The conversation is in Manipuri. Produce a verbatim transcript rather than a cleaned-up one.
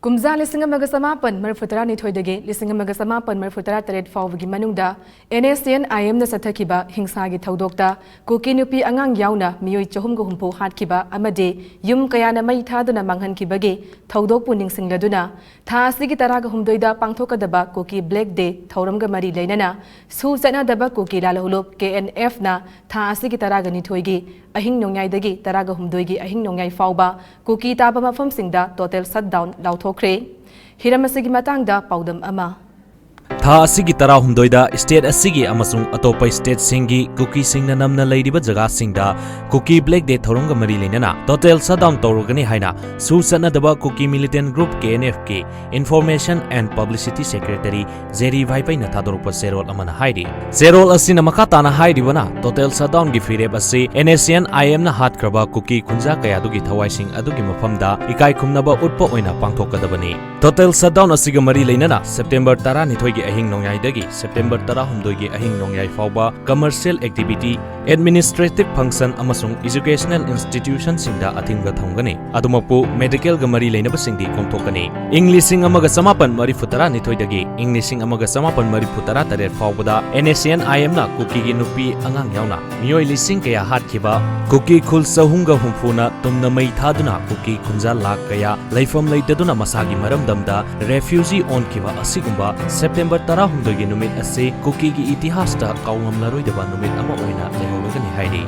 ꯀꯨꯝꯖꯥ ꯂꯤꯁꯤꯡ ꯑꯃꯒ ꯆꯃꯥꯄꯟ ꯃꯔꯤꯐꯨ ꯇꯔꯥꯅꯤꯊꯣꯏꯗꯒꯤ ꯂꯤꯁꯤꯡ ꯑꯃꯒ ꯆꯃꯥꯄꯟ ꯃꯔꯤꯐꯨ ꯇꯔꯥ ꯇꯔꯦꯠ ꯐꯥꯎꯕꯒꯤ ꯃꯅꯨꯡꯗ N S C N I M ꯅ ꯆꯠꯊꯈꯤꯕ ꯍꯤꯡꯁꯥꯒꯤ ꯊꯧꯗꯣꯛꯇ ꯀꯨꯀꯤ ꯅꯨꯄꯤ ꯑꯉꯥꯡ ꯌꯥꯎꯅ ꯃꯤꯑꯣꯏ ꯆꯍꯨꯝꯒ ꯍꯨꯝꯐꯨ ꯍꯥꯠꯈꯤꯕ ꯑꯃꯗꯤ ꯌꯨꯝ ꯀꯌꯥꯅ ꯃꯩ ꯊꯥꯗꯨꯅ ꯃꯥꯡꯍꯟꯈꯤꯕꯒꯤ ꯊꯧꯗꯣꯛꯄꯨ ꯅꯤꯡꯁꯤꯡꯂꯗꯨꯅ ꯊꯥ ꯑꯁꯤꯒꯤ ꯇꯔꯥꯒ ꯍꯨꯝꯗꯣꯏꯗ ꯄꯥꯡꯊꯣꯛꯀꯗꯕ ꯀꯨꯀꯤ Black Day ꯊꯧꯔꯝꯒ ꯃꯔꯤ ꯂꯩꯅꯅ ꯁꯨ ꯆꯠꯅꯗꯕ ꯀꯨꯀꯤ ꯂꯥꯜꯍꯧꯂꯨꯞ K N F ꯅ ꯊꯥ ꯑꯁꯤꯒꯤ ꯇꯔꯥꯒ ꯅꯤꯊꯣꯏꯒꯤ ꯑꯍꯤꯡ ꯅꯣꯡꯌꯥꯏꯗꯒꯤ ꯇꯔꯥꯒ ꯍꯨꯝꯗꯣꯏꯒꯤ ꯑꯍꯤꯡ ꯅꯣꯡꯌꯥꯏ ꯐꯥꯎꯕ ꯀꯨꯀꯤ ꯇꯥꯕ ꯃꯐꯝꯁꯤꯡꯗ total shutdown ꯂꯥꯎꯊꯣꯛꯈ꯭ꯔꯦ꯫ ꯍꯤꯔꯝ ꯑꯁꯤꯒꯤ ꯃꯇꯥꯡꯗ ꯄꯥꯎꯗꯝ ꯑꯃ꯫ ꯊꯥ ꯑꯁꯤꯒꯤ ꯇꯔꯥꯍꯨꯝꯗꯣꯏꯗ state ꯑꯁꯤꯒꯤ ꯑꯃꯁꯨꯡ ꯑꯇꯣꯞꯄ stateꯁꯤꯡꯒꯤ ꯀꯨꯀꯤꯁꯤꯡꯅ ꯅꯝꯅ ꯂꯩꯔꯤꯕ ꯖꯒꯥꯁꯤꯡꯗ ꯀꯨꯀꯤ Black Day ꯊꯧꯔꯝꯒ ꯃꯔꯤ ꯂꯩꯅꯅ total shutdown ꯇꯧꯔꯒꯅꯤ ꯍꯥꯏꯅ ꯁꯨ ꯆꯠꯅꯗꯕ ꯀꯨꯀꯤ militant group K N F ꯀꯤ Information and Publicity Secretary Jeri ꯚꯥꯏꯄꯩꯅ ꯊꯥꯗꯣꯔꯛꯄ ꯆꯦꯔꯣꯜ ꯑꯃꯅ ꯍꯥꯏꯔꯤ꯫ ꯆꯦꯔꯣꯜ ꯑꯁꯤꯅ ꯃꯈꯥ ꯇꯥꯅ ꯍꯥꯏꯔꯤꯕꯅ, total shutdownꯒꯤ ꯐꯤꯔꯦꯞ ꯑꯁꯤ N S C N I M ꯅ ꯍꯥꯠꯈ꯭ꯔꯕ ꯀꯨꯀꯤ ꯈꯨꯟꯖꯥ ꯀꯌꯥꯗꯨꯒꯤ ꯊꯋꯥꯏꯁꯤꯡ ꯑꯗꯨꯒꯤ ꯃꯐꯝꯗ ꯏꯀꯥꯏ ꯈꯨꯝꯅꯕ ꯎꯠꯄ ꯑꯣꯏꯅ ꯄꯥꯡꯊꯣꯛꯀꯗꯕꯅꯤ꯫ Total shutdown ꯑꯁꯤꯒ ꯃꯔꯤ ꯂꯩꯅꯅ September ꯇꯔꯥꯅꯤꯊꯣꯏꯒꯤ ꯑꯍꯤꯡ ꯅꯣꯡꯌꯥꯏꯗꯒꯤ September ꯇꯔꯥꯍꯨꯝꯗꯣꯏꯒꯤ ꯑꯍꯤꯡ ꯅꯣꯡꯌꯥꯏ ꯐꯥꯎꯕ commercial activity, administrative function ꯑꯃꯁꯨꯡ educational institutionꯁꯤꯡꯗ ꯑꯊꯤꯡꯕ ꯊꯝꯒꯅꯤ꯫ ꯑꯗꯨꯃꯛꯄꯨ medicalꯒ ꯃꯔꯤ ꯂꯩꯅꯕꯁꯤꯡꯗꯤ ꯀꯣꯝꯊꯣꯛꯀꯅꯤ꯫ ꯏꯪ ꯂꯤꯁꯤꯡ ꯑꯃꯒ ꯆꯃꯥꯄꯟ ꯃꯔꯤꯐꯨ ꯇꯔꯥꯅꯤꯊꯣꯏꯗꯒꯤ ꯏꯪ ꯂꯤꯁꯤꯡ ꯑꯃꯒ ꯆꯃꯥꯄꯟ ꯃꯔꯤꯐꯨ ꯇꯔꯥ ꯇꯔꯦꯠ ꯐꯥꯎꯕꯗ N S C N I M ꯅ ꯀꯨꯀꯤꯒꯤ ꯅꯨꯄꯤ ꯑꯉꯥꯡ ꯌꯥꯎꯅ ꯃꯤꯑꯣꯏ ꯂꯤꯁꯤꯡ ꯀꯌꯥ ꯍꯥꯠꯈꯤꯕ, ꯀꯨꯀꯤ ꯈꯨꯜ ꯆꯍꯨꯝꯒ ꯍꯨꯝꯐꯨꯅ ꯇꯨꯝꯅ ꯃꯩ ꯊꯥꯗꯨꯅ ꯀꯨꯀꯤ ꯈꯨꯟꯖꯥ ꯂꯥꯈ ꯀꯌꯥ ꯂꯩꯐꯝ ꯂꯩꯇꯗꯨꯅ ꯃꯁꯥꯒꯤ ꯃꯔꯝꯗꯝꯗ refugee ꯑꯣꯟꯈꯤꯕ ꯑꯁꯤꯒꯨꯝꯕ September ꯇꯔꯥꯍꯨꯝꯗꯣꯏꯒꯤ ꯅꯨꯃꯤꯠ ꯑꯁꯤ ꯀꯨꯀꯤꯒꯤ ꯏꯇꯤꯍꯥꯁꯇ ꯀꯥꯎꯉꯝꯂꯔꯣꯏꯗꯕ ꯅꯨꯃꯤꯠ ꯑꯃ ꯑꯣꯏꯅ ꯂꯩꯍꯧꯔꯒꯅꯤ ꯍꯥꯏꯔꯤ꯫